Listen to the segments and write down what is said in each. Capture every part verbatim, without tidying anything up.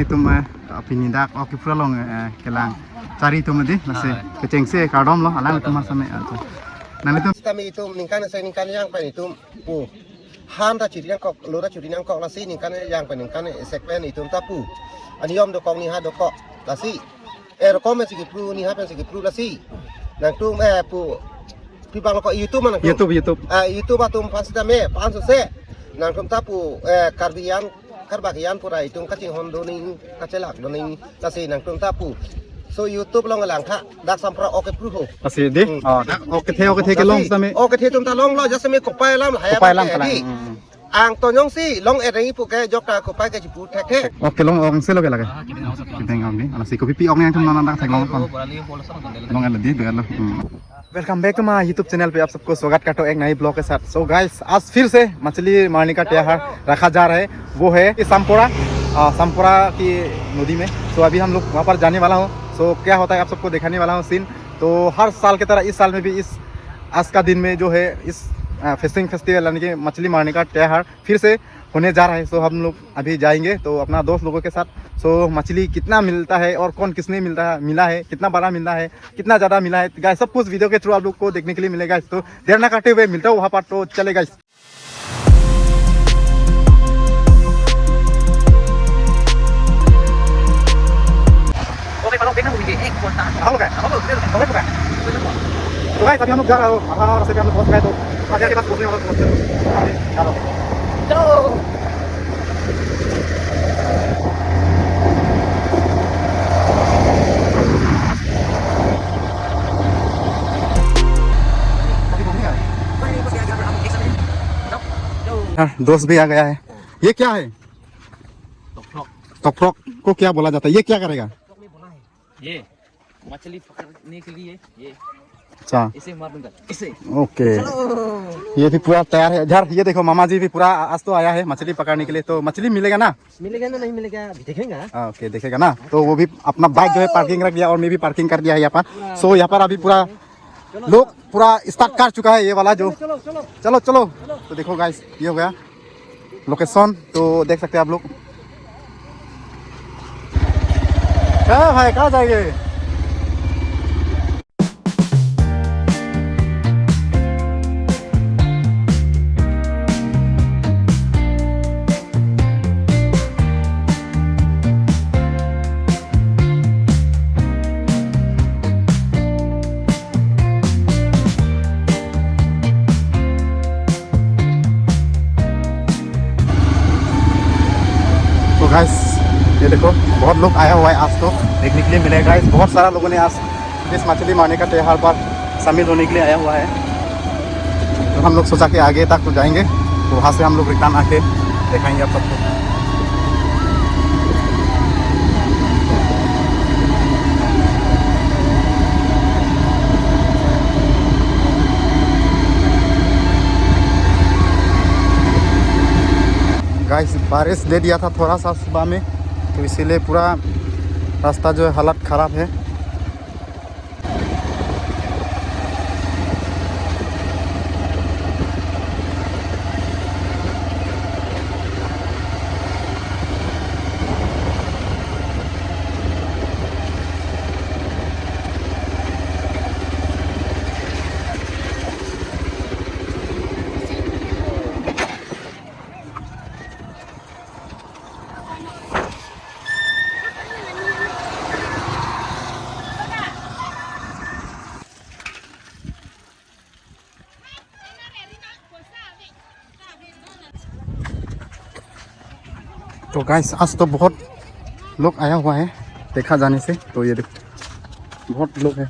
Itum, eh, pini dak ok kepru along, eh, kelang. Chari itum di, lasi. Ah. Kechengsi kardom lo, alanglitum asame. Acha. Nanglitum. Sitame itum ningkan isi ningkan jangpen itum pu. Han ta chiri nangkok, lo ta chiri nangkok, lasi ningkan jangpen ningkan isi pen itum ta pu. Aniyom dokok, niha dokok, lasi. Eh, rokom pensi kepru, niha pensi kepru, lasi. Nangtum, eh, pu. Pi abang lo ko YouTube ma nangtum? YouTube, YouTube. Eh, YouTube atum aphan sitame, aphan sose. Nangtum ta pu, eh, Karbi an, Karbak an pura itum kachinghon doning, kachelak doning, lasi nangtum ta pu. So YouTube along lang tha, dak Sampora ok kepru ho. Lasi di? Hmm. Oh, dak ok kethe, ok kethe kelong sitame. Ok kethe atum ta longlo, just me kopai alam, lahai kopai alam di. Hmm. Ang tonyong si long ereng ipu ke jok ta kopai ke chipu thek thek. Ok, long ong si lo ke lake. Ah, kiding ong si. Kiding ong ni. Lasi kopi pi ong ni nangtum non dak theklong ko. Long el di, do el lo. Hmm. Welcome back to my YouTube channel पे आप सबको स्वागत करता हूँ एक नई ब्लॉग के साथ। सो गाइस, आज फिर से मछली मारने का त्यौहार रखा जा रहा है, वो है ये संपोरा, आ, संपोरा की नदी में। सो अभी हम लोग वहाँ पर जाने वाला हूँ। सो क्या होता है आप सबको दिखाने वाला हूँ सीन। तो हर साल की तरह इस साल में भी इस आज का दिन में जो है इस, आ, फिशिंग फेस्टिवल यानी कि मछली मारने का त्यौहार फिर से होने जा रहा है। सो हम लोग अभी जाएंगे तो अपना दोस्त लोगों के साथ। सो मछली कितना मिलता है और कौन किसने मिलता है, मिला है, कितना बड़ा मिला है, कितना ज्यादा मिला है गाइस, सब कुछ वीडियो के थ्रू आप लोग को देखने के लिए मिलेगा। तो देर ना करते हुए मिलता हूँ वहाँ पर, तो चले गाइस। ओके, पर देखना मुझे एक बोलता है। हम लोग हैं। हम लोग, हम लोग हैं। तो गाइस, अभी हम लोग जा रहे हो, आधा रास्ते पे हम लोग पहुंच गए, तो आगे के पास पहुंचने वाला, पहुंचने वाला। जा रहे हो। चलो। हाँ, दोस्त भी आ गया है। ये क्या है? टोकफ्रॉक। टोकफ्रॉक को क्या बोला जाता है? ये क्या करेगा? ये मछली पकड़ने के लिए ये अच्छा। इसे मार दूंगा, इसे। ओके। चलो। ये भी पूरा तैयार है। इधर ये देखो, मामा जी भी पूरा आज तो आया है मछली पकड़ने के लिए। तो मछली मिलेगा ना? मिलेगा ना, नहीं मिलेगा, अभी देखेंगे। हाँ, ओके, देखेगा ना। तो वो भी अपना बाइक जो है पार्किंग रख दिया और मैं भी पार्किंग कर दिया है यहाँ पर। सो यहाँ पर अभी पूरा लोग पूरा स्टार्ट कर चुका है ये वाला जो। चलो, चलो। चलो, चलो। तो देखो गाइस, ये हो गया लोकेशन, तो देख सकते हैं आप लोग। क्या भाई, कहाँ जाएंगे? तो गाइस, ये देखो, बहुत लोग आया हुआ है आज तो, देखने के लिए मिले गाइस। बहुत सारा लोगों ने आज इस मछली मारने का त्योहार पर शामिल होने के लिए आया हुआ है। तो हम लोग सोचा कि आगे तक तो जाएंगे, तो वहाँ से हम लोग रिटर्न आके दिखाएंगे आप सबको। गाइस, बारिश दे दिया था थोड़ा सा सुबह में, तो इसीलिए पूरा रास्ता जो है हालत खराब है। तो गाइस, आज तो बहुत लोग आया हुआ है, देखा जाने से। तो ये देखो, बहुत लोग है।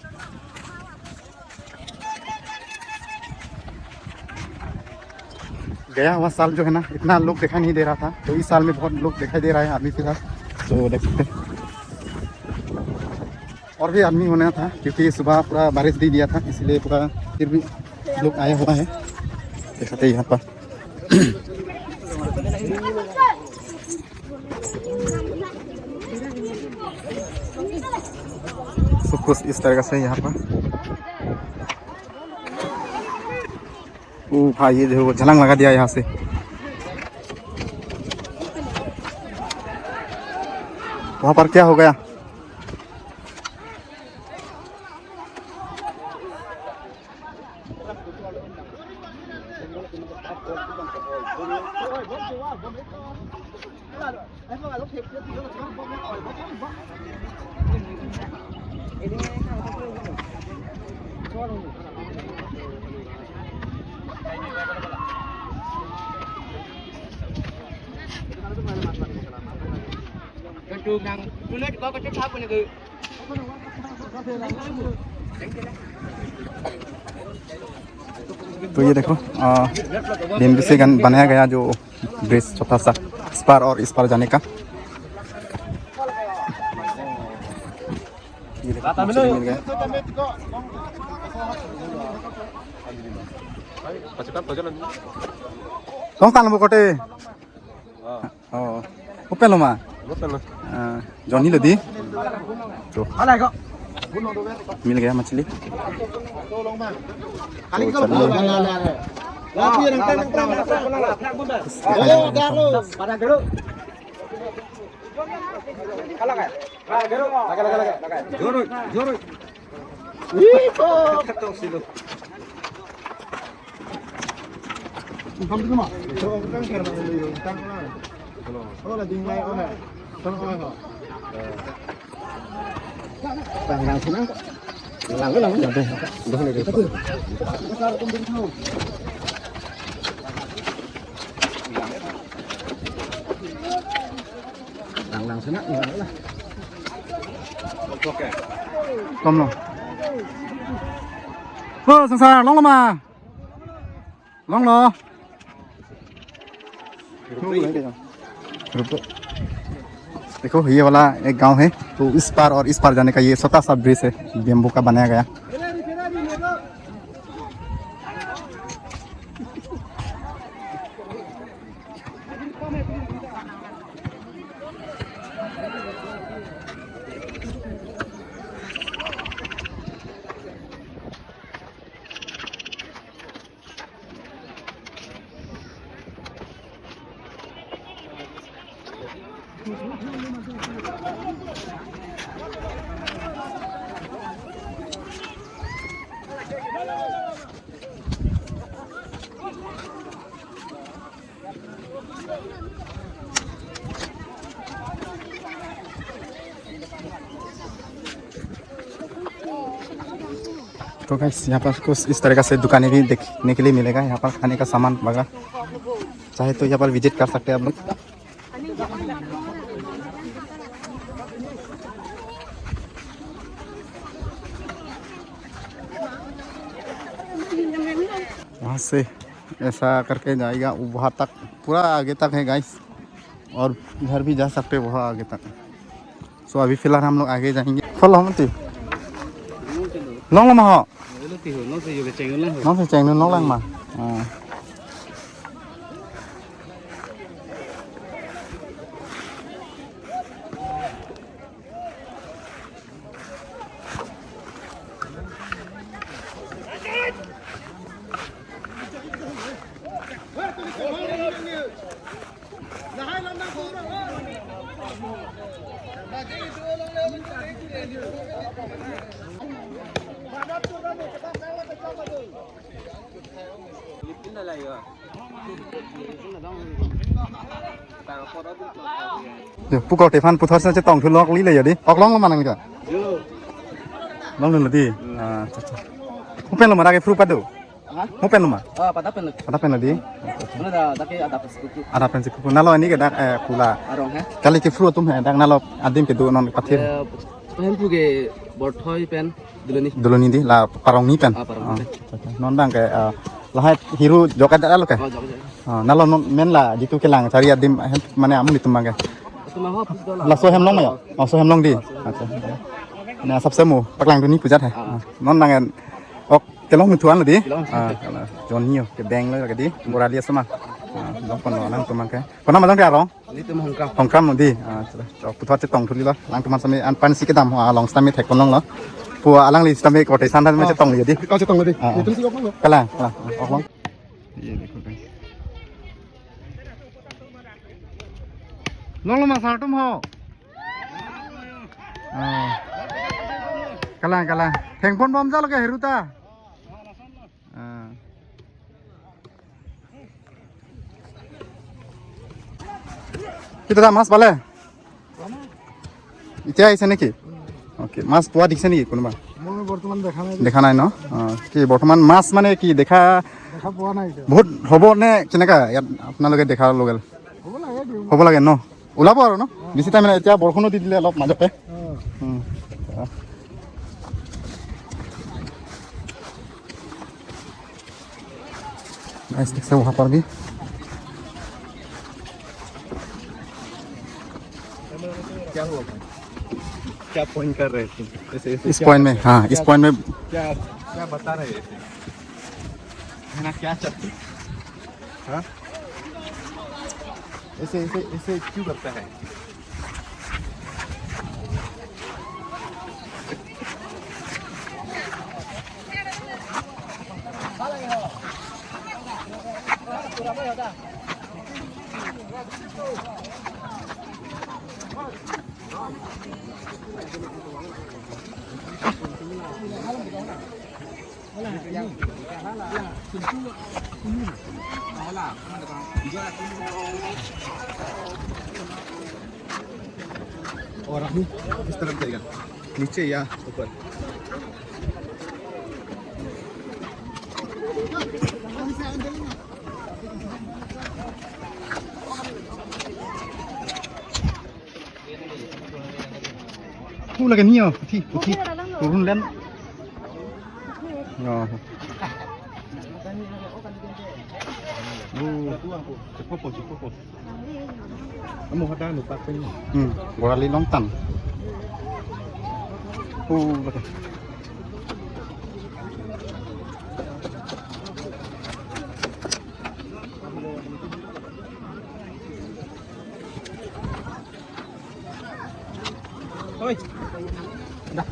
गया हुआ साल जो है ना, इतना लोग दिखाई नहीं दे रहा था, तो इस साल में बहुत लोग दिखाई दे रहा है अभी फिलहाल। तो देख सकते हैं, और भी आदमी होना था, क्योंकि सुबह पूरा बारिश दे दिया था, इसलिए पूरा फिर भी लोग आया हुआ है। देख सकते हैं यहाँ पर। सब कुछ इस तरह से यहाँ पर। ओ भाई, ये देखो, छलांग लगा दिया यहाँ से। वहाँ पर क्या हो गया? तो ये देखो, आ, बेम्बू से गन-, बनाया गया जो ब्रिज, छोटा सा, इस पार और इस पार जाने का। ये देखो, मछली मिल गया। Kong tan bo kote. Oh, open lo ma? Open lo. Ah, Johnny lo di. Tuh. Mill gaya machli. Tuh, chalo. Joroi, joroi. Lang lang sana, lang lang. Kom lo. Ho, Sangsar, long lo ma? Long lo. रुको। देखो, ये वाला एक गांव है, तो इस पार और इस पार जाने का ये छोटा सा ब्रिज है, बेम्बू का बनाया गया। तो गाइस, यहाँ पर कुछ इस तरह का से दुकानें भी देखने के लिए मिलेगा। यहाँ पर खाने का सामान वगैरह, चाहे तो यहाँ पर विजिट कर सकते हैं आप लोग। वहाँ से ऐसा करके जाएगा वहाँ तक, पूरा आगे तक है गाइस, और इधर भी जा सकते हैं वहाँ आगे तक। So अभी फिलहाल हम लोग आगे जाएंगे। Follow mati. Long lo ma ho? Nonsi cheng nonlang ma. Ah. Yo, pu korte aphan puthot sa chetong thu lok li le yo di. Ok long lo ma nangli ka? Yo. Long lo di. Ah, acha, acha. Mo pen lo ma, dak ke phru pado. Ha? Mo pen lo ma? Ah, pada pen lo. Pada pen lo di. Mana dak, dak ke ada pas kuku. Ada pen si kuku. Nalo ani ke dak, eh, pula. Arong he? Kali ke phru atum he, dak nalo adim kedo non pathir. Eh, pen pu ke Borthoi pen Doloni. Doloni di, la Parongni pen. Ah, Parongni pen. Ah, acha, acha. Non abang ke, eh, lahai hiru jok-et dak lo ke? Oh, jok-et. Ah, nalo non men la jitu kelang chari adim, eh, mane amonit atum abang ke. Atum ho, laso hem long ma yo? Oh, laso hem long di. Acha. Na sabse mo paklangdun ni pujat he. Ah. Ah, non abang en, ok, kelong thu an lo di. Kelong. Ah, kala. Johnny yo, ke beng lo ke di. Borali asoma. Ah, long pon lo nangtum abang ke. Konat ma dong di arong? Nelitum Hongkram. Hongkram lo di. Ah, acha. Chok puthot chetong thu lilo. Nangtum aphan sitame an pen si kedam, ah, long sitame thek pon longlo. Pu alangli sitame korte san than me chetong lo di. Oh, chetong lo di. Ah, ah. Nelitum si ok longlo. Kala, kala. Ok long. Ye dekho guys. Long lo ma sar atum ho. O. Kalang, kalang. Thengpon bom jalo ke heru ta? অ। কি দাদা, মাছ পালে? এতিয়া আহিছে নেকি? অ'কে, মাছ পোৱা দেখিছে নেকি কোনোবা? মই বৰ্তমান দেখা নাই। দেখা নাই ন? অ, কি বৰ্তমান মাছ মানে কি দেখা? দেখা পোৱা নাই এতিয়া। বহুত হ'ব নে কেনেকা ইয়াত আপোনালোকে দেখাৰ লগে লগে? হ'ব লাগে দিয়ক। হ'ব লাগে ন? ওলাব আৰু ন? বেছি টাইম নাই, এতিয়া বৰষুণো দি দিলে অলপ মাজতে। অ। উম। Guys, देख सकते हो वहाँ पर भी। क्या हुआ भाई? क्या पॉइंट कर रहे थे? ऐसे, ऐसे इस क्या पॉइंट में, हाँ, इस क्या, पॉइंट में क्या, क्या बता रहे थे? है ना, क्या चक्कर? हाँ? ऐसे, ऐसे, ऐसे क्यों करता है? और अभी किस तरफ जाएगा? नीचे या ऊपर? Oh, lake ni, oh, puthi, puthi. Turun len. Oh. Oh, cukup, cukup. Amo hada nupak pen. Hmm, gorali longtan. Oh, lake. Oi. Dah.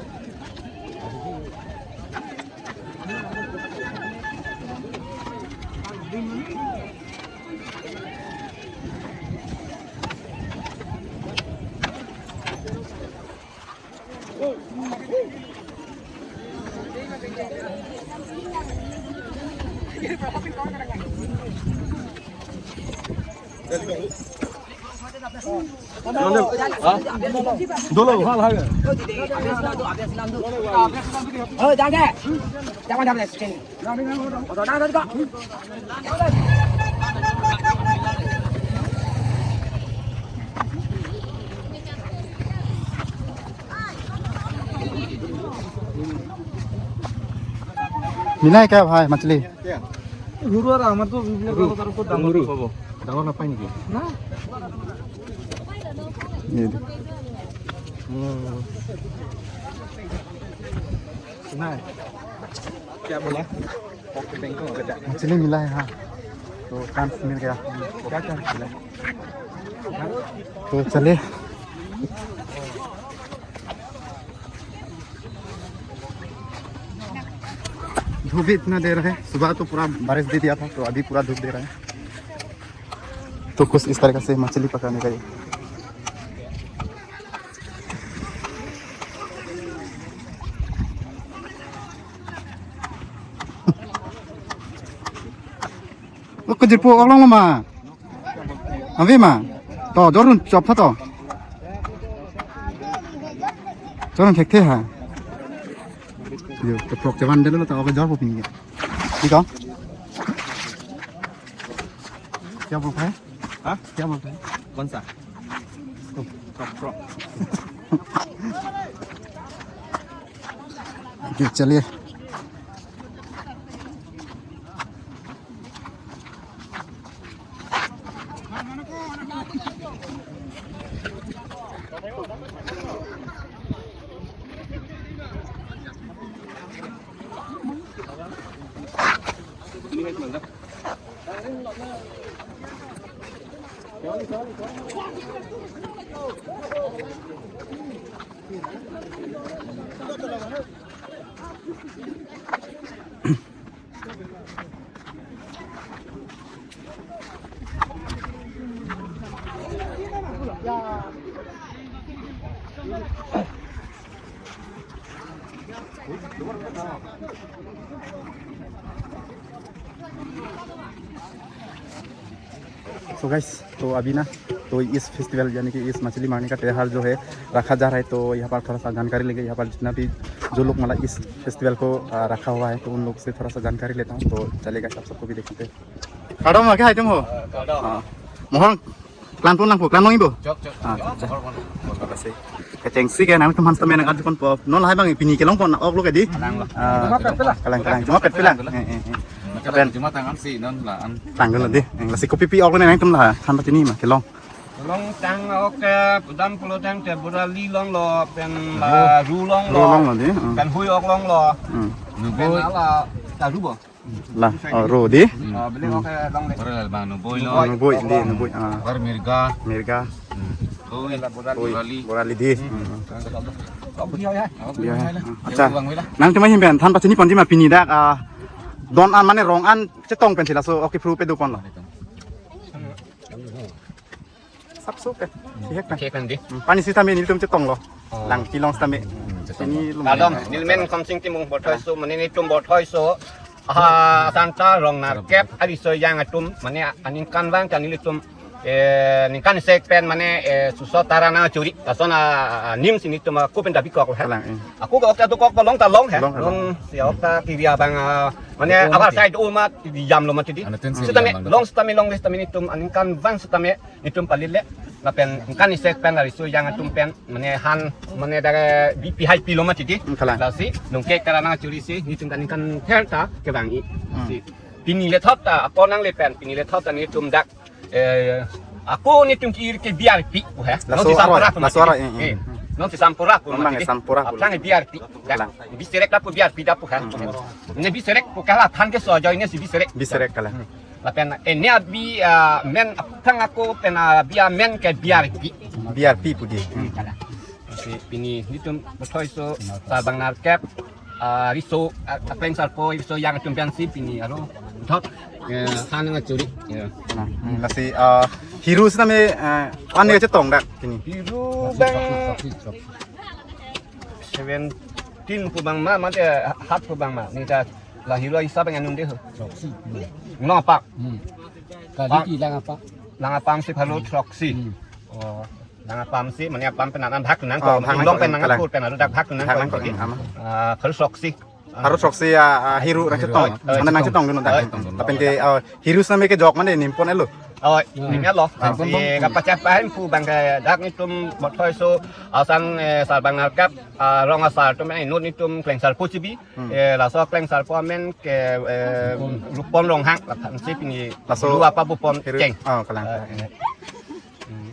Dolo, hal, hal. Oh, jangan. Jangan, jangan. মিলাই কা ভাই মাছলি? সৰু আৰু আমাৰতো এইবিলাক সৰু। অলপ আৰু ক'ত ডাঙৰ সৰু। হ'ব? ডাঙৰ নাপায় নেকি? না। এই দে। উম। নাই। क्या बोला? मछली मिला है, हाँ। तो चांस मिल गया। क्या चांस मिला? तो चलिए। धूप भी इतना दे रहा है, सुबह तो पूरा बारिश दे दिया था, तो अभी पूरा धूप दे रहा है। तो कुछ इस तरीके से मछली पकड़ने का ये। Lo kejirpo oklong lo ma. Ave ma. To, jor un chop tha to. Jor un thekthe ha. Yo, to prok jawan delo ta oke jorpo pini. Diko. क्या बोलता है? हाँ? क्या बोलता है? कौन सा? इसको। Frog, frog। ओके, चलिए। सो गाइस, तो अभी ना, तो इस फेस्टिवल यानी कि इस मछली मारने का त्योहार जो है, रखा जा रहा है, तो यहाँ पर थोड़ा सा जानकारी लेंगे। यहाँ पर जितना भी जो लोग मतलब इस फेस्टिवल को आ, रखा हुआ है, तो उन लोग से थोड़ा सा जानकारी लेता हूँ। तो चलिए गाइस, आप सबको भी दिखाते हैं। Kardom, ke hai tum ho? Kardom. Ah. Mohang, klan pon lang po, klan long ibo? Jok, jok. Ah, jok, jok. Kachengsi ke nangtum han sitame nang-arjuponpo. Non lahai bang pini kelong pon ok lo ke dei? Kalang lo. Ah, kalang, kalang. Cuma pet pe lang. Eh, eh, eh. Kalang, cuma tangan si non la an. Tanggal lo dei. Eh, lasi kopi pi ok lo nangtum la than pachini ma kelong. Long tang ok ke, pudam pulo tang te borali longlo, pen la ru longlo. Ru longlo dei. Hmm. Pen hui ok longlo. Hmm. Pen la taru bo. La, oh, ru dei. Ah, beli ok ke longle. Bar la bang nuboi lo. Nuboi, dei, nuboi. Ah. Bar mirga. Mirga. Hmm. Hui. Hui. Borali. Borali dei. Hmm. Hmm. Dia, ya. Acha. Nangtum ahin pen than pachini ponji ma pini dak, ah, don an mane rong an chetong pensi laso ok kepru pedoponlo. Sapso pen. Sihek pen. Sihek pen dei. Hmm, pani sitame nelitum chetonglo. Oh. Lang kelong sitame. Hmm, chetong. Ini lumayan. Kardom, neli men Komsing Timung Borthoiso, mane nelitum Borthoiso. Ah, Santa Rong Narkep, ariso ejang atum, mane aningkanvang ta nelitum, eh, ningkan isi pen, mane, eh, suso tara nangchuri. Lason a, a, nim si nelitum, ah, kopen dabi kok he. Kalang, eh. Ako ke ok ta dokok ba long ta long he. Long, long. Long, si ok ta kiri abang, ah, mane abar side o ma jam lo mati dei. Anu tun si sitame jam lo. Long sitame longle sitame nelitum aningkanvang sitame nelitum palile. Lapen ningkan isi pen ariso ejang atum pen mane han mane dak B P high pi lo mati dei. Hmm, kalang. Lasi nungke tara nangchuri si nelitum kan ningkan ther ta kevang-i. Hmm. Si pini lethot ta ako nangle pen pini lethot ta nelitum dak Eh, ako nelitum ke-ir ke B R P pu he. Laso non si Sampura aroi, pu laso mati aroi, dei. Eh, eh. Eh, non si Sampura pu mati dei. Sampura pu. Aphrang B R P. Dak. Kalang. Biserek dak pu B R P dak pu he. Hmm, hmm. Ne biserek pu kalang than ke so join ne si biserek. Biserek kalang. Hmm. Lapen, eh, ne abi, ah, men aphrang ako pen, ah, abi amen ke B R P. B R P pu dei. Hmm, kalang. Si pini nelitum Borthoiso Sarbang Narkep, ah, riso, ah, Klengsarpo, riso ejang atum pensi pini aro thot, eh, han nangchuri. Ya. Nah, hmm, lasi, ah, hiru sitame, eh, an ne chetong dak pini. Hiru bang seventeen pu bang ma, mate hat pu bang ma. Neli ta la hiru hisap bang anung dei ho. Throksi. Nong apa? Hmm. Kali di lang apa? Lang apam si pharo throksi. Hmm. Oh. Nang apam si, mane apam pen anan bhak nang ko, oh, bhak nang ko, pen nang kalang. Kur pen aru dak bhak nang ko, bhak nang ko, ama. Ah, pharo throksi. Pharo throksi ya, ah, hiru nangchetong. Hiru. Mana nangchetong dun dak. Oh, chetong dun. Lapen ke, oh, hiru sitame kejok mane nimpon elo. Oh, hmm. Nim elo. Ah. Nimpon si bom. Kapachat pahen pu bang ke dak nelitum Borthoiso asan, eh, Sarbang Narkep, ah, rong asar atum, eh, non nelitum Klengsarpo chibi. Hmm. Eh, laso Klengsarpo amen ke, eh, Rupon. Rupon Ronghang, lapen si pini laso hiru apa bupon hiru. Cheng. Oh, kalang. Eh, eh.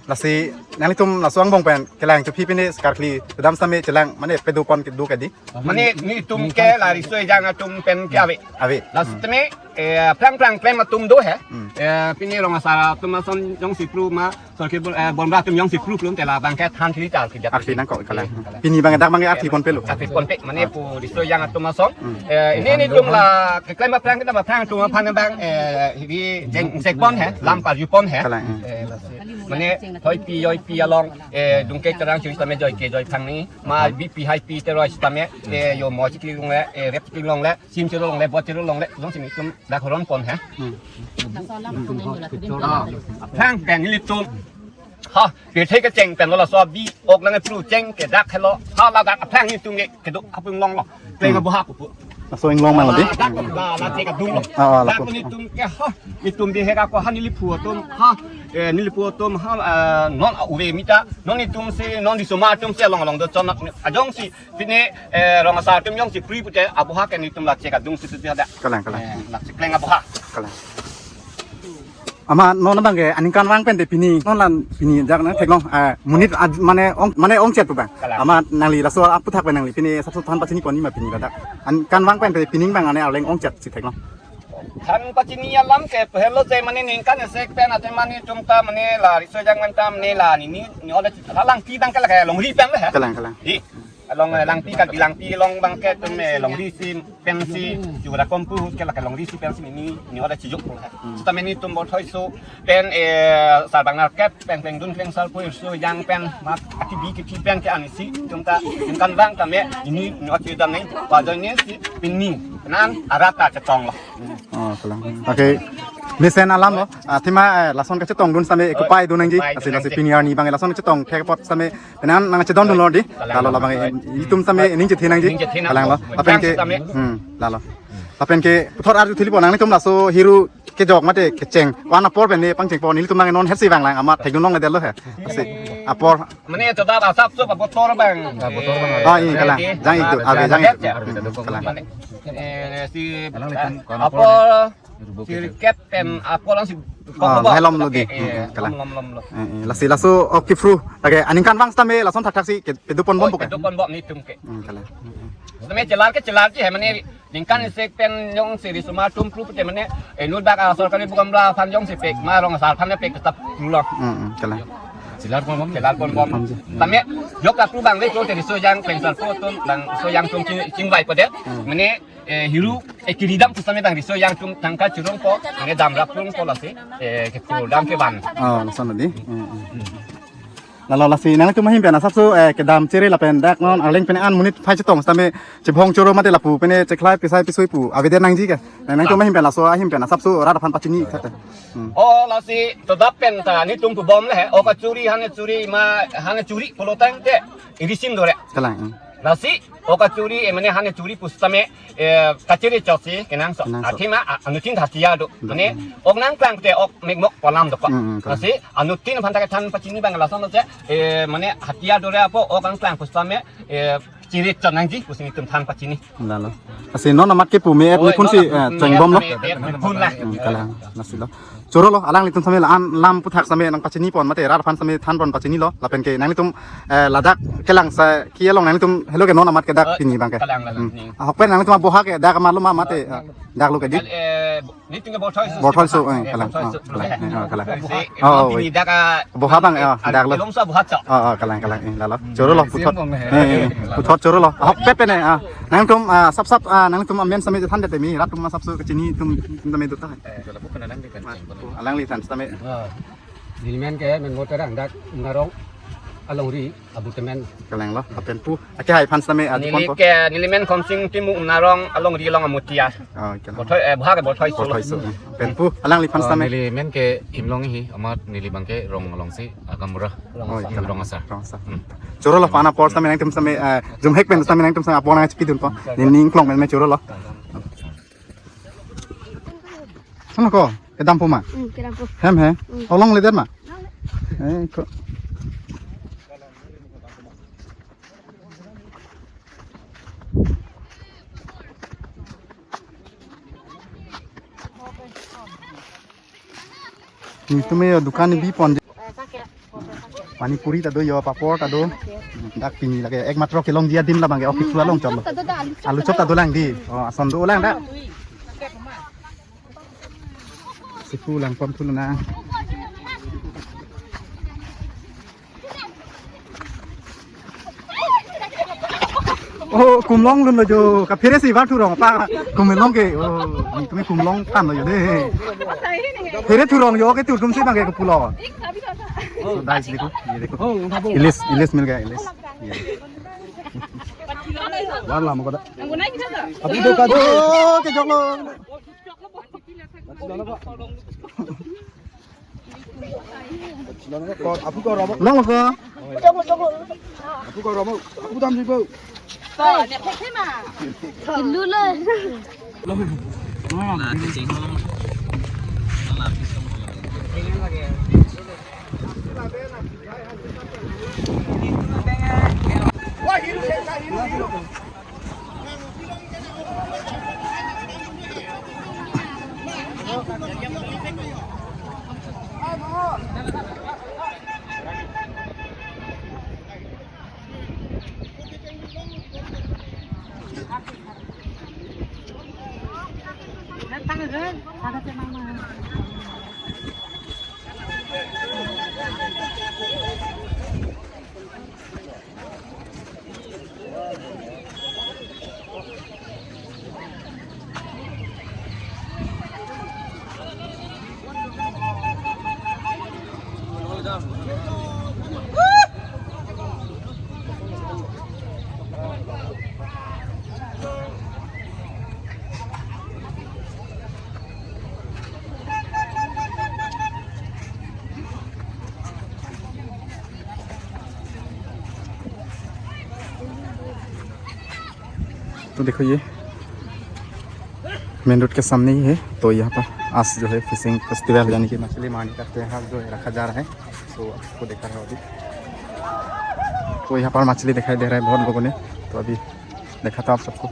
Lasi nanglitum laso angbong pen kelang chuphi pine sekarkli kedam sitame chelang mane pedopon kedo ke dei. Mane nelitum ke la riso ejang atum pen ke ave. Ave. Lasi teme, eh, plang plang klem atum do he. Hmm. Eh, pini rong asar atum ason jongsi pru ma, sorkir bon, eh, bonra atum jongsi pru plum te la bang ke than thili ta arki dak. Arki nang ko kalang. Kalang. Pini bang dak bang ke arki ponpe lo. Arki ponpe mane pu riso ejang atum ason. Hmm. Eh, ini nelitum la keklem aphrang kita aphrang atum aphan bang, eh, hiri jeng sekpon he, lam parjupon he. Kalang. Eh, mane hoi pi joi pi along, eh, dungke terang churi sitame joi ke joi phang ni, ma B P high pi te roi sitame, eh, jo mo chikli longle, eh, rep chikli longle, sim chikli longle, bot chikli longle, jongsi nelitum dak ronpon he. Hmm. Ah, aphrang pen nelitum. Ha, kethe kecheng pen lo laso abi ok nang pru cheng ke dak helo. Ha, ladak aphrang nelitum ke kedo apung longlo. Kleng aboha ko pu. Laso inglong mang lo dei. Ah, dak la, la che kadung lo. Ah, ah, dak lapu. Nelitum ke ha, nelitum bihek ako ha neli phu atum ha, eh, neli phu atum ha, eh, non a uve mita, non nelitum si, non di soma atum si along along do chon ajongsi pine, eh, rong asar atum jongsi pri pute aboha ke nelitum la che kadung si tu dak. Kalang, kalang. Eh, la che kleng aboha. Kalang. Ama non bang ke aningkanvang pen te pini non la pini dak nangtheklong, ah, monit aj-, mane ong, mane ongchet pu bang. Kalang. Ama nangli laso aputhak pen nangli pini sapso than pachini ponji ma pini ladak. Aningkanvang pen te pini bang ane arleng ongchet si theklong. Than pachini alam ke pehelo je mane ningkan isi pen ate mane atum ta mane la riso ejang pen ta mane la nini ni oda la langpi bang ke la ke longri pen le he. Kalang, kalang. Dei. Along, eh, Langpi, Karbi Langpi along abangke itum, eh, longri isi pensi, jura kompu ke lake longri isi pensi neli, neli order chijuk po. Hmm. Seta nelitum Borthoiso pen, eh, Sarbang Narkep pen, Klengdun Klengsarpo, Riso Ejang pen, mat akibi kithi pen ke-an isi, itum ta, itum kan abang tame, neli, neli order chidam nangji, pa ajoine si, pini, penan, arat ta chetonglo. Oh, kalang. Okay. Mesen alam lo. Athema, eh, lason kachetongdun sitame, oh, kupai dun nangji. Kupai dun nangji. Lasi, lasi pini arni abang lason kachetong thek apot sitame penan nangchedondunlo dei. Kalang. Lalo labang, eh, itum sitame ning chethe nangji. Ning chethe nang. Kalang lo. Lapen ke, sitame. Hmm, lalo. Lapen ke puthot arju thili po nanglitum laso hiru kejok mate kecheng. Ko-an apor pen ne pangchengpo, nelitum nang non hersi vanglang amat thekdun longledetlo he. Lasi apor. Mane chodap asapso abotor abang. Abotor abang. Oh, iya, kalang. Jang itu, abi jang itu. Hmm, kalang. Mane, eh, si, apor, si riket pen apor lang si, oh, helom lo dei. Eh, hmm, kalang. Lom, lom, lom lo. Eh, eh, lasi laso, oh, kipru. Lake aningkanvang sitame lason thakthaksi ke, kedo ponbom, oh, po ke? Kedo ponbom nelitum ke. Hmm, kalang. Hmm, hmm. Sitame chelar ke chelar ke he mane ningkan isi pen jongsi risomar atum pru pute mane, eh, inut dak, ah, sorkari bukan bela aphan jongsi pek, ma rong asar aphan pek tetap pru lo. Hmm, hmm, kalang. Chelar ponbom. Chelar ponbom. Ponbom ji. Tame jok apru abang le ko te Riso Ejang Klengsarpo atum, bang Riso Ejang atum ching, chingvai po dei. Hmm. Mane, eh, hiru, eh, kiridam tu sitame bang Riso Ejang atum tangka chirungpo, mane damrap rungpo lasi, eh, kepru dam kevan. Oh, lason lo dei. Hmm, hmm. Lalo lasi nanglitum ahin pen asapso, eh, kedam chere lapen dak non arleng pen an monit phai chetong sitame chebhong choro mate lapu pen chekhlai pisai pisui pu avedet nangji ke. Nanglitum ahin pen laso ahin pen asapso rat aphan pachini kate. Hmm. Oh, lasi chodap pen ta nelitum pubom le he. Oh, kachuri hane churi ma hane churi pulo tangte irisim dore. Kalang. Hmm. Lasi, oh, kachuri, eh, mane hane churi pu sitame, eh, kachere chotsi kenangso. Kenangso. Athema, a-, anuttin hatiyar do. Do. Mane, ok nangklang te ok mekmok pu alam dokok. Hmm, hmm, kalang. Lasi, anuttin aphan ta kethan pachini abang lason lo che, eh, mane hatiyar dore apot ok nangklang pu sitame, eh, chere chot nangji pusi nelitum than pachini. Lalo. Lasi non amat kepu me-et, oi, ne phun non si, amat eh, kepu me-et, chengbom lo. Me-et, me-et phun la. Hmm, kalang. Lasi lo. Choro lo, alanglitum sitame la-an lam puthak sitame nangpachini pon mate rat aphan sitame than pon pachini lo. Lapen ke nanglitum, eh, ladak kelang sa ki along nanglitum helo ke non amat ke dak, oh, pini abangke. Kalang, kalang, hmm, ning. Ahok pen nanglitum aboha ke dak amat lo ma mate, ah, dak lo ke dei. Eh, nelitum ke Borthoiso. Borthoiso, eh, eh, kalang. Borthoiso. Oh, kalang. Eh, oh, kalang. Si, oh, pini oi. Dak, ah, aboha abang, eh, oh, dak lo. Ilom sa aboha chok. Oh, oh, kalang, kalang, eh, lalo. Choro lo, puthot. Sim bong, eh. Eh, eh, puthot choro lo. Ahok pet pen, eh, ah. Nangtum, ah, sap sap, ah, nangtum amen sitame than det temi, rat atum asapso kachini atum, atum tame do ta. Eh, alangli than sitame. Ah, neli men ke men Moterang dak Umnarong alongri abu temen. Kalang lo, lapen pu. Ake hai aphan sitame, ah, neli ponpo. Ke, neli men Khonsing Timung Umnarong alongri along amutia. Oh, kalang. Borthoi, eh, Borthoi ke Borthoiso. Borthoiso, eh. Lapen pu, alangliphan sitame. Ah, neli men ke Imlong hi, amat neli abangke Rong alongsi agamura. Oh, kalang. Rong asar. Rong asar. Hmm. Choro lo, pa-an apor sitame nangtum sitame, eh, jumhek pen sitame nangtum sitame apor nangchipidunpo. Neli ning klong pen me choro lo. Sana ko, kedam po ma? Hmm, kedam po. Hem he? Hmm. Olongledet ma? Longle. Eh, ko. Nelitum yo dukan bi pon. Pani puri ta do yo, papor ta do. Dak pini lake ekmatro kelong dia din labang ke, oh, kipru along chotlo. Alu chop ta dolang dei. Oh, ason dolang dak. Sipu lang pon thu nang. Oh, kumlong lun lo jo. Kaphere si var thurong pa. Kumlong ke. Oh, nelitum kumlong than lo jo dei. Phere thurong jo ke tur tum si abangke kepu lo. So guys, dekho, ye dekho. Ilis, ilis mil gaya, ilis. Ye. Var lam ko da. Apu do kado, kejok lo. Apu ko romo. Long ko. Apu ko romo. Apu dam jibo. Lu le. तो देखो, ये main road के सामने ही है। तो यहाँ पर आज जो है फिशिंग फेस्टिवल यानी कि मछली मारने का त्योहार जो है रखा जा रहा है। तो आपको दिखा रहा हूँ अभी। तो यहाँ पर मछली दिखाई दे रहा है बहुत लोगों ने। तो अभी दिखाता हूँ आप सबको।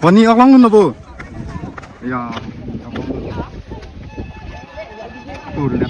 Pani oklong no bo. Ya. Pur le.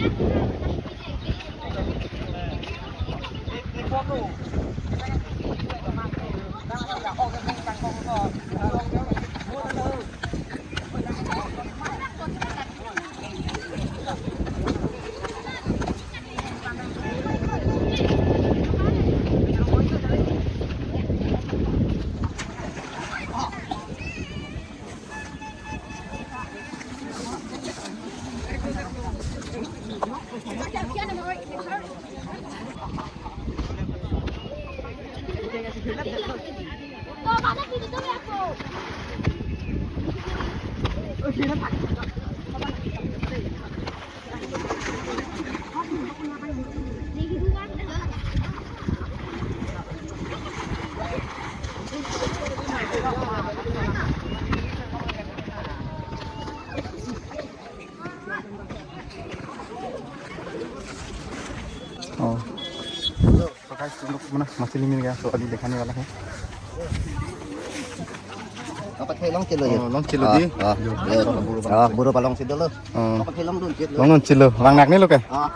Oh. तो गाइस, तुम लोग को ना मछली मिल गया, तो अभी दिखाने वाला है। Apa kayak long kilo ya? Oh, long kilo di. Ah, ah, buru pa long si dolo. Oh. Apa kayak long dun kilo? Long dun kilo. Lang nak ni lo ke? Ah.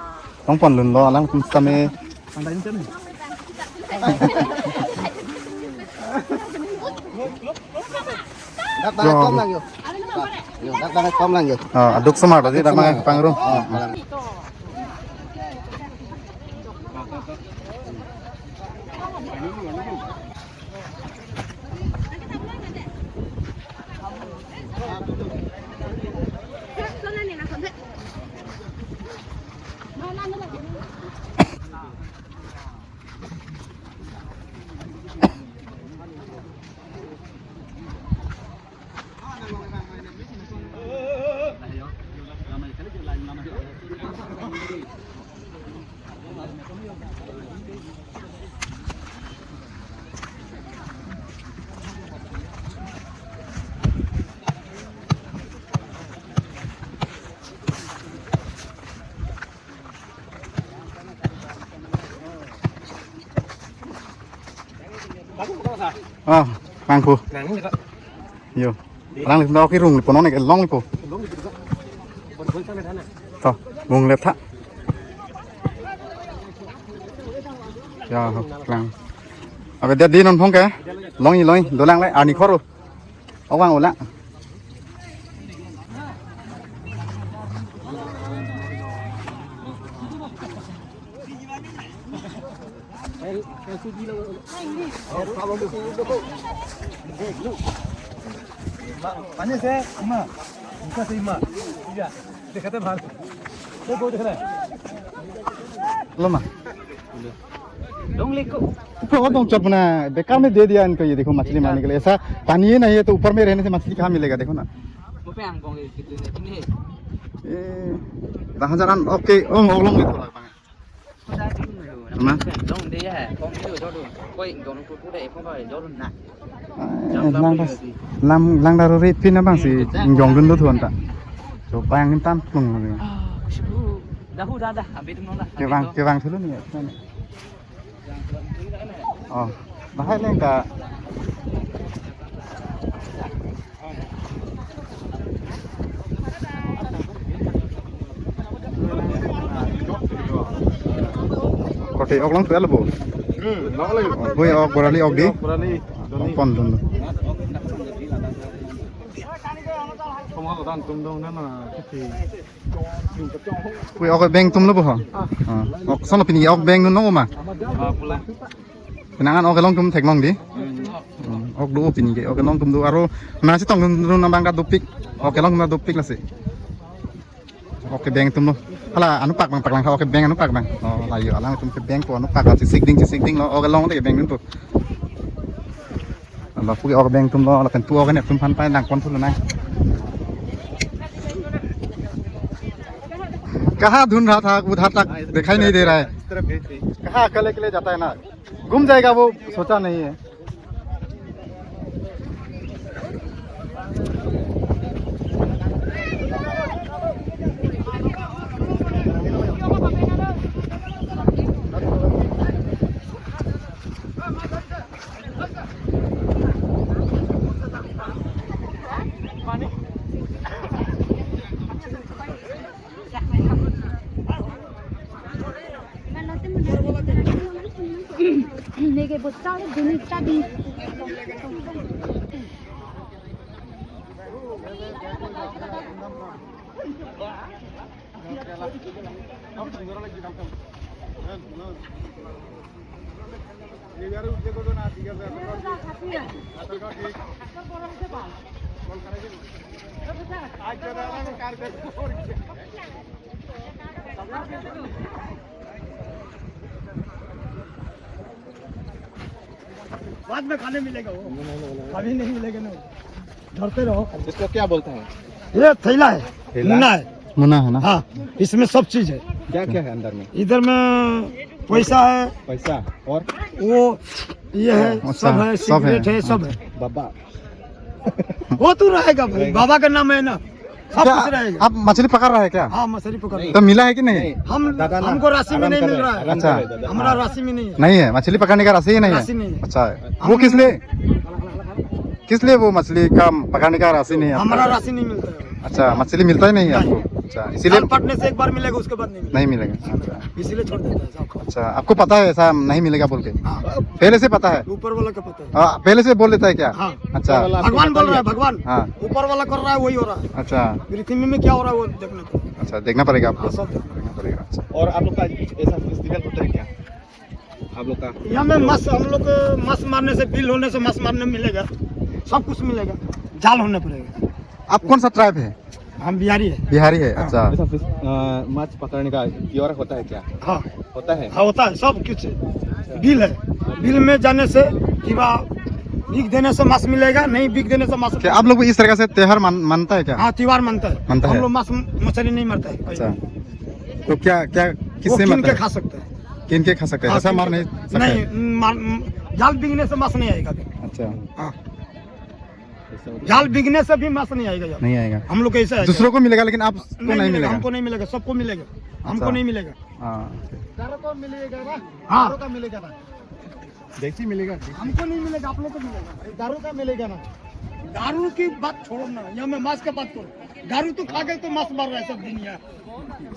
Long pon lun lo, lang kum same. Dak bang kom lang yo. Yo, dak bang kom lang yo. Ah, aduk semar tadi dak bang pangrum. Oh, lang. Ah, mangku. Yo. Alanglitum dak rung lipo, non ke long lipo. To, bung lep tha. Ya, lang. Abe dia di non phong ke. Long i long i, dolang le, ani khoro. Awang ulang. Pani se, ima. Buka se ima. Iya. Dekhate bhal. Dekho, dekh raha hai. Lo ma. Long leko. Ufo ko dong chot bana, bekar mein de diya inko, ye dekho, machli marne ke liye. Aisa pani hi nahi hai, to upar mein rehne se machli kahan milega, dekho na. Wo pe ang kong ke kitu ne, ini. Eh, dah hajar an, oke, oh, oklong itu lah, Bang. Mana? Dong de ya, kong de, jor dun. Koi dong tu tu de, kong koi jor dun na. Eh, lang das, lang, lang daru ri pin abang si, jong dun tu tuan ta. Coba yang intan pun. Ah, sibu. Dahu dah dah, ambil tu nong dah. Kevang, kevang dulu nih ya. Oh, bahai leng ka. Kote oklong tuel bo. Hmm, long lagi. Oh, hui ok borali ok di. Borali. Pon dun. Kamu kalau dan tungdong na na kiti. Hui, ok beng tum lo bo ho? Ah. Ah. Ok, sono pini ok beng dun nong ma? Ah, pula. Penangan ok long tum theklong di? Hmm. Hmm, ok do pini ke, ok long tum do aro na si tong dun dun abang ka dopik. Ok long na dopik lasi. Okay, beng atum lo. Hala, anu pak bang, paklang tha, okay, beng anu pak bang. Oh, la yo, alangtum ke beng po, anu pak, chesik ding, chesik ding lo, okay, longde beng atum po. Lapu ke okay beng atum lo, lapen tu okay ne atum aphan pai nang kon thu lo nang. कहाँ ढूंढ रहा था, उधर तक दिखाई नहीं दे रहा है। कहाँ अकेले अकेले जाता है ना, घूम जाएगा वो, सोचा नहीं है। बाद में खाने मिलेगा वो, अभी नहीं मिलेगा ना। डरते रहो। इसको क्या बोलते हैं? ये थैला है, थैला? मुना है। मुना है ना? हाँ, इसमें सब चीज है। क्या क्या है अंदर में? इधर में पैसा है। पैसा और? वो ये है, अच्छा, सब है, सब है। सिगरेट है, सब है। बाबा। वो तो रहेगा भाई, रहेगा। बाबा का नाम है ना, सब क्या कुछ रहेगा। आप मछली पकड़ रहा है क्या? हाँ, मछली पकड़ रहे हैं। तो मिला है कि नहीं? नहीं। हम, दादा ना, हमको राशि में आराम नहीं कर मिल रहे हैं, रहा है। आराम अच्छा। कर रहे हैं, दादा। हमारा राशि में नहीं है। नहीं है, मछली पकड़ने का राशि ही नहीं है। राशि नहीं है। अच्छा, वो हम किस लिए, किस लिए वो मछली का पकड़ने का राशि नहीं है आपका? हमारा राशि नहीं मिलता है। अच्छा, मछली मिलता ही नहीं है नहीं। आपको? अच्छा, इसीलिए जाल फटने से एक बार मिलेगा, उसके बाद नहीं मिलेगा। नहीं मिलेगा। अच्छा। इसीलिए छोड़ देता है सबको। अच्छा, आपको पता है ऐसा नहीं मिलेगा बोल के? हाँ। पहले से पता है? ऊपर वाला का पता है। हाँ, पहले से बोल देता है क्या? हाँ। अच्छा। ऊपर वाला आपको भगवान बोल बता रहा है, दिया? भगवान। हाँ। ऊपर वाला कर रहा है, वही हो रहा है। अच्छा। पृथ्वी में क्या हो रहा है, वो देखने को। अच्छा, देखना पड़ेगा आपको। हाँ, सब देखना पड़ेगा। देखना पड़ेगा, अच्छा। और आप लोग का ऐसा फेस्टिवल होता है क्या? आप लोग का? यहाँ में मांस, हम लोग को मांस मारने से, बिल होने से मांस मारने मिलेगा, सब कुछ मिलेगा, जाल होने पड़ेगा। आप कौन सा ट्राइब है? हम बिहारी है। बिहारी है, हाँ। अच्छा। ऐसा फिश, अ, माछ पकड़ने का त्योहार होता है क्या? हाँ। होता है? हाँ, होता है, सब कुछ है। बिल है, बिल में जाने से कि बा, बिक देने से मांस मिलेगा, नहीं बिक देने से मांस क्या आप लोग भी इस तरह से त्योहार मान-, मानता है क्या? हाँ, त्योहार मानता है। मानता हम है? लोग मांस मछली नहीं मारता है। अच्छा। तो क्या, क्या, वो किससे कीन के मारता है? खा सकता है। कीन के खा सकते हैं, हाँ, ऐसा कीन मार के नहीं खा सकते? नहीं, मार, जाल बिकने से मांस नहीं आएगा अभी। अच्छा। हाँ। जाल बिकने से भी मांस नहीं आएगा यार। नहीं आएगा। हम लोग को ऐसा है। दूसरों को मिलेगा, लेकिन आपको नहीं नहीं मिलेगा, मिलेगा। हमको नहीं मिलेगा, सबको मिलेगा, हमको अच्छा। नहीं मिलेगा। हाँ, ओके। दारू का मिलेगा ना? हाँ। दारू का मिलेगा ना? देसी मिलेगा, देसी। हमको नहीं मिलेगा, आप लोग को मिलेगा। दारू का मिलेगा ना? दारू की बात छोड़ो ना, यहाँ में मांस की बात करो। दारू तो खा के तो मांस मार रहा है सब दिन यहाँ।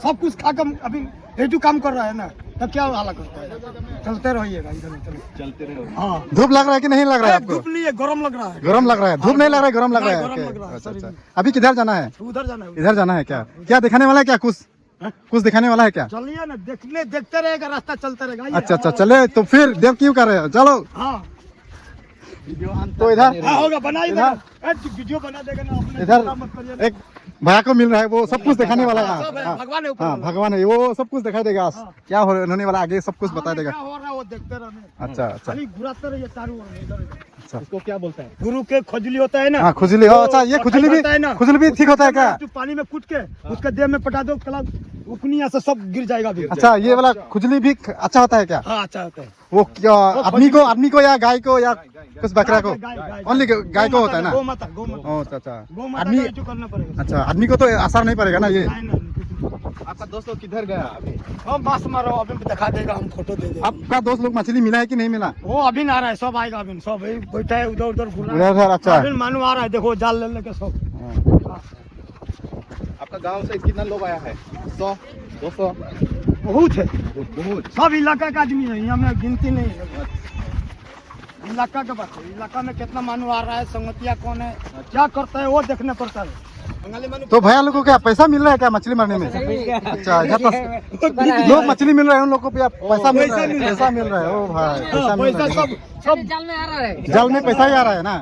सब कुछ खा के अभी ये जो काम कर रहा है ना, तो क्या हाला करता है? चलते रहिएगा इधर उधर। चलते रहो। हाँ। धूप लग रहा है कि नहीं लग रहा है अरे, आपको? धूप नहीं है, गरम लग रहा है। गरम लग रहा है, धूप हाँ, नहीं लग रहा है, गरम लग नहीं, रहा है। गरम ओके, लग रहा है, अच्छा, सॉरी। अच्छा। अभी किधर जाना है? उधर जाना है, उधर। इधर जाना है क्या? हाँ, उधर। क्या दिखाने वाला है क्या कुछ? हाँ? कुछ दिखाने वाला है क्या? चलिए ना, देखने, देखते रहेगा, रास्ता चलता रहेगा। आइए। अच्छा, अच्छा, चले तो फिर देर क्यों कर रहे हो? चलो। हाँ। तो इधर हाँ, होगा, बनाइए इधर ना। ए, वीडियो बना देगा ना, अपने इधर चिंता मत करिए ना। एक भैया को मिल रहा है, वो सब कुछ दिखाने वाला है। हाँ, सब है, हाँ, भगवान है ऊपर हाँ, वाला। भगवान है, वो सब कुछ दिखाई देगा। हाँ। क्या हो-, होने वाला आगे सब कुछ हाँ, बताई देगा। क्या हो रहा है वो देखते रहने। अच्छा, अच्छा। खाली घुराते रहिए चारों ओर में, इधर उधर। अच्छा। इसको क्या बोलते हैं? गुरु के खुजली होता है ना। हाँ, खुजली। वो अच्छा, ये खुजली भी, होता है ना, खुजली भी ठीक होता है क्या? जो पानी में कूट के हाँ। उसके देह में पटा दो, कला उकनी ऐसा सब गिर जाएगा अभी। अच्छा, ये वाला खुजली भी ख-, अच्छा होता है क्या? हाँ, अच्छा होता है। वो क्या, वो आदमी को, खुजली आदमी को या गाय को या गाय, गाय, गाय। कुछ बकरा को? गाय, गाय, गाय, गाय। Only गाय को होता है ना? गौ माता, गौ माता। ओ, अच्छा, अच्छा। गौ माता आदमी का जो करना पड़ेगा। अच्छा, आदमी को तो असर नहीं पड़ेगा ना ये? नहीं, नहीं, कुछ नहीं। आपका दोस्त लोग किधर गया अभी? हम मांस मारो, अभी दिखा देगा, हम फोटो दे देंगे। आपका दोस्त लोग मछली मिला है कि नहीं मिला? वो अभी ना आ रहा है, सब आएगा अभी, सब वही बैठा है, उधर उधर घूर रहा है। उधर, उधर, अच्छा। अभी मानव आ रहा है, देखो जाल ले लेके सब। हाँ। हाँ। आपका गांव से कितना लोग आया है? सौ, दो सौ? बहुत है। बहुत, बहुत। सब इलाका का आदमी है, यहाँ में गिनती नहीं है। इलाका का बात है, इलाका में कितना मानव आ रहा है, संगतिया कौन है, क्या करता है, वो देखना पड़ता है। तो भैया लोगों को क्या पैसा मिल रहा है क्या मछली मारने में? अच्छा, यहाँ पर लोग मछली मिल रहे हैं, उन लोग को भी आप पैसा मिल रहा है? पैसा मिल रहा है। ओ भाई, पैसा मिल रहा है। सब, सब जाल में आ रहा है। जाल में पैसा ही आ रहा है ना?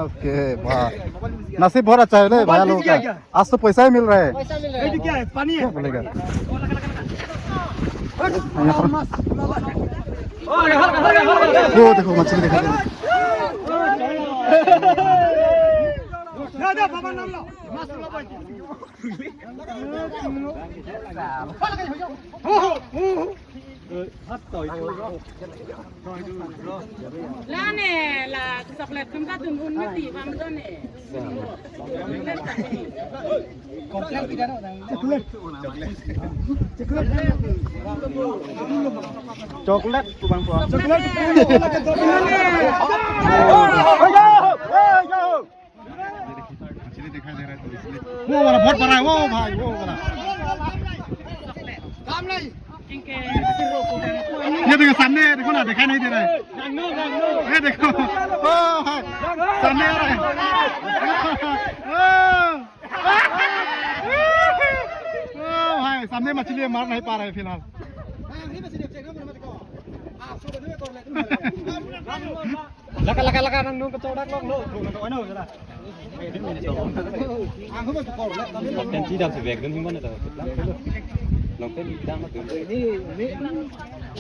ओके, वाह, नसीब बहुत अच्छा है रे भैया लोगों का। आज तो पैसा ही मिल रहा है। पैसा मिल रहा है। ये क्या है? पानी है? क्या बोलेगा? वो देखो, मछली दिखा दे। Lane la chocolate tum ta tum un mati bang do ne. Chocolate tum bang po. Chocolate. मछली दिखाई दे रहा है तो इसलिए। वो वाला बहुत बड़ा है, वो भाई, वो वाला। ये देखो सामने, देखो ना, दिखाई नहीं दे रहा है। ये देखो, ओ भाई, सामने आ रहा है। ओ, ओ भाई, सामने मछली है, मार नहीं पा रहा है फिलहाल। Laka, laka, laka, nang nung kechordak long lo. Nung kechordak long lo. Ang huma kor le. Kan tidak sebek dan gimana tuh? Long pen tidak mah tuh.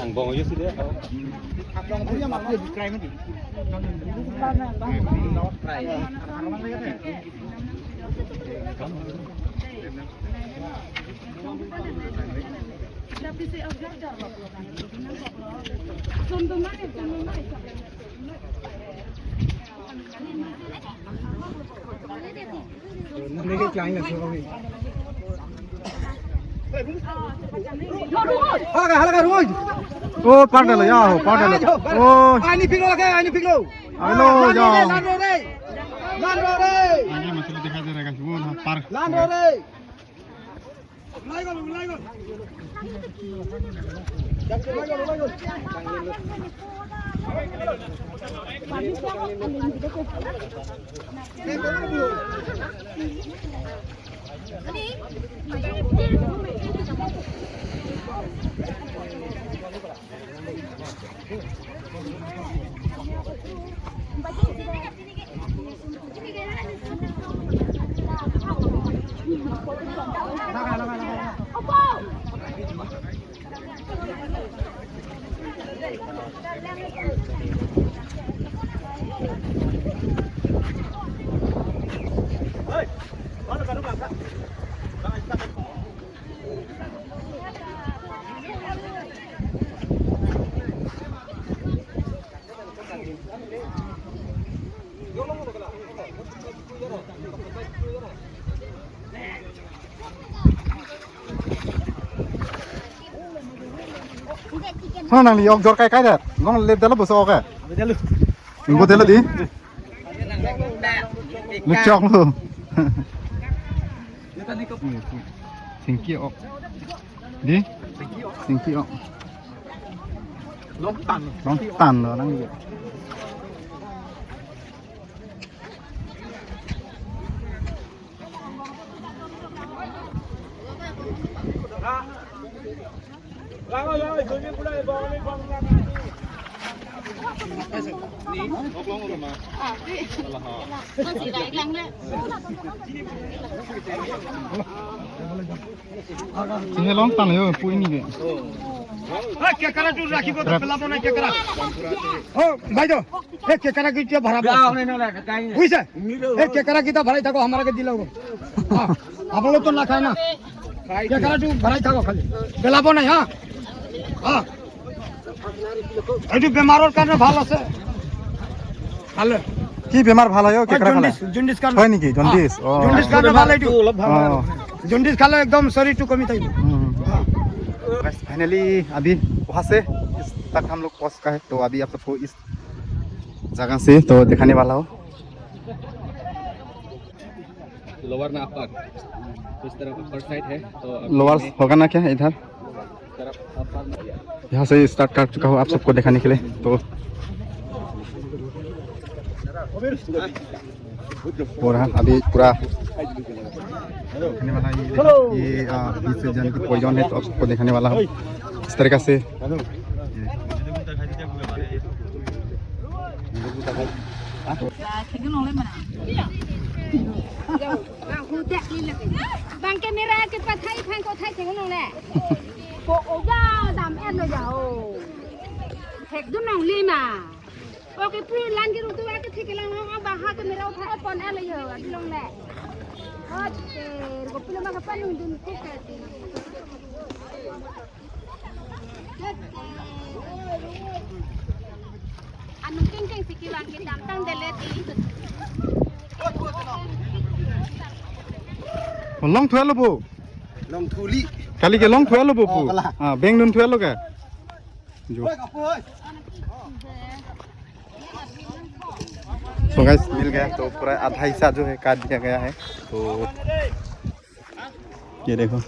Ang bong aja sudah. Halaka, halaka, rumoy. Oh, padalo, ya, oh, padalo. Oh. Ani pilo ke, ani pilo. Hello, ya. Lan ro re. Lan ro re. Aage machli dikhai de raha hai, wo na, par. Lan ro re. Sana nangli ok jor kai kai det. Nong le dalo boso ok. Dalo. Ingko dalo di. Luchok lo. Singki ok. Di? Singki ok. Long tan. Long tan lo nang. Sini long tan yo, pu ini ke. Hey, kekara tu rakhi ko, pela bona kekara. Oh, bhai do. Hey, kekara ki kya bhara? Buise? Hey, kekara kita bhara thako, hamara ke dilo. Ha, aap log to na khai na. Kekara tu bhara thako khali. Pelabo nahi, ha? Ha. Etu bemaror karone bhal ase. Bhal. কি বেমাৰ ভাল হয় অ, কেকৰা খালে? Jaundice, jaundice কাৰণে। হয় নেকি? জণ্ডিছ? অ। জণ্ডিছ কাৰণে ভাল এইটো। অলপ ভাল হয় আৰু। অ। জণ্ডিছ খালে একদম শৰীৰটো কমি থাকিব। উম। Guys, finally अभी वहाँ से इस तक हम लोग पहुँच चुका है, तो अभी आप सबको इस जगह से तो दिखाने वाला हूँ। लोअर ना अपर, इस तरफ अपर साइड है, तो अभी लोअर हमें होगा ना क्या इधर? यहाँ से स्टार्ट कर चुका हूँ आप सबको दिखाने के लिए। तो हो रहा अभी पूरा दिखाने वाला है, ये देखो, ये, आ, विसर्जन की प्रयोजन है, तो आपको दिखाने वाला हूँ इस तरीका से। ये। Bang camera ke pathai phang ko thai theng nong le. Ko oga dam en lo ya o. Thek dun nong le ma. Okay, pru lan ke rutu wa ke thek lang nong ba ha camera uthai pon en lo ya o. Ati long le. Okay, ko pilo ma ka pan dun ke ke. Anung kengkeng si kevang kedam tangdet le ti. Long thu-et lo bo. Long thu li. Kali ke long thu-et lo bo pu. Oh, kala. हाँ, beng dun thu-et lo ke. जो। So guys, मिल गया। तो पूरा आधा हिस्सा जो है काट दिया गया है। तो ये देखो।